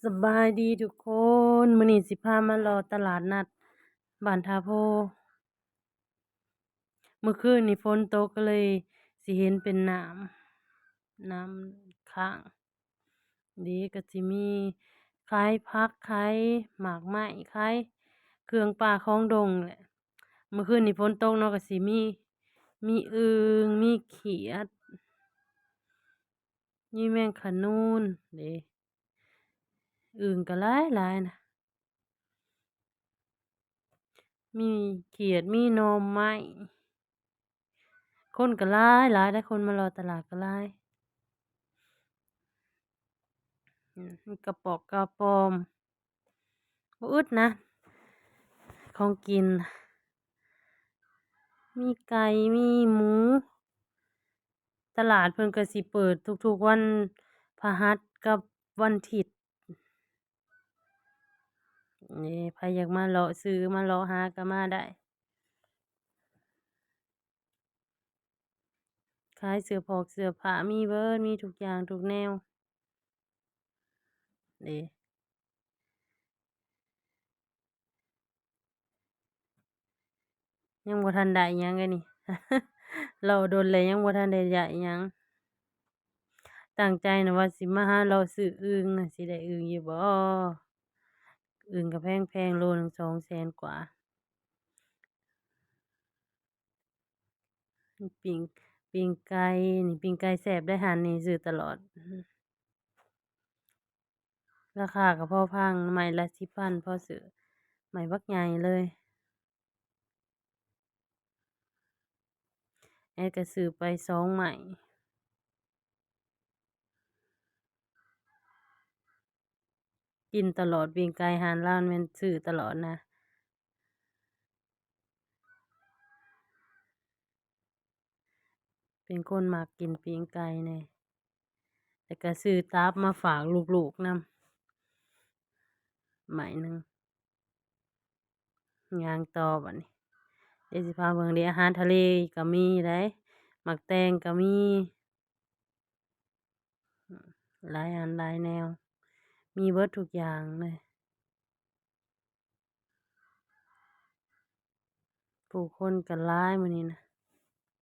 ສະບາຍດີທຸກຄົນ, ມື້ນີ້ຊິພາມາເລາະຕະຫຼາດນັດບ້ານທ່າໂພ. ເມື່ອຄືນນີ້ຝົນຕົກ ກໍເລີຍຊິເຫັນເປັນນ້ຳ, ນ້ຳຄ້າງເດ້. ກໍຊິມີຂາຍຜັກ, ຂາຍໝາກໄມ້, ຂາຍເຄື່ອງປ່າຂອງດົງແຫຼະ. ເມື່ອຄືນນີ້ຝົນຕົກເນາະ, ກໍຊິມີ, ມີອຶ່ງ, ມີຂຽດ, ມີແມງຂະນູນເດ້. ອຶ່ງກໍຫຼາຍໆນະ, ມີຂຽດ, ມີໜໍ່ໄມ້, ຄົນກໍຫຼາຍໆເດ້, ຄົນມາເລາະຕະຫຼາດກໍຫຼາຍ. ອືມ ມີກະປອກກະປອມ, ບໍ່ອຶດນະ ຂອງກິນ. ມີໄກ່, ມີໝູ. ຕະຫຼາດເພິ່ນກໍຊິເປີດທຸກໆວັນພະຫັດກັບວັນທິດ. ນີ້ ໃຜຢາກມາເລາະຊື້ ມາເລາະຫາກໍມາໄດ້. ຂາຍເສື້ອຜອກເສື້ອຜ້າ ມີເບິດ, ມີທຸກຢ່າງທຸກແນວ. ນີ້ ຍັງບໍ່ທັນໄດ້ຫຍັງເລີຍນີ້, ເລາະດົນແລ້ວຍັງບໍ່ທັນໄດ້ ໄດ້ຫຍັງ. ຕັ້ງໃຈນະວ່າຊິມາຫາເລາະຊື້ອຶ່ງ, ຊິໄດ້ອຶ່ງຢູ່ບໍ່? ອຶ່ງກໍແພງໆ, ໂລໜຶ່ງສອງແສນກວ່າ. ປີ້ງ, ປີ້ງໄກ່ນີ້, ປີ້ງໄກ່ແຊບໄດ໋, ຮ້ານນີ້ຊື້ຕະຫຼອດ. ລາຄາກໍພໍຟັງ, ໄມ້ລະສິບພັນ ພໍຊື້, ໄມ້ບັກໃຫຍ່ເລີຍ. ແອດກໍຊື້ໄປສອງໄມ້. ກິນຕະຫຼອດ, ປີ້ງໄກ່ຮ້ານລາວແມ່ນຊື້ຕະຫຼອດນະ. ເປັນຄົນມັກກິນປີ້ງໄກ່ແດ່, ແລ້ວກໍຊື້ຕັບມາຝາກລູກໆນຳ ໄມ້ໜຶ່ງ. ຍ່າງຕໍ່ບັດນີ້, ດຽວຊິພາເບິ່ງເດ້. ອາຫານທະເລກໍມີໄດ໋, ໝາກແຕງກໍມີ, ຫຼາຍອັນຫຼາຍແນວ, ມີເບິດທຸກຢ່າງເລີຍ. ຜູ້ຄົນກໍຫຼາຍມື້ນີ້ນະ,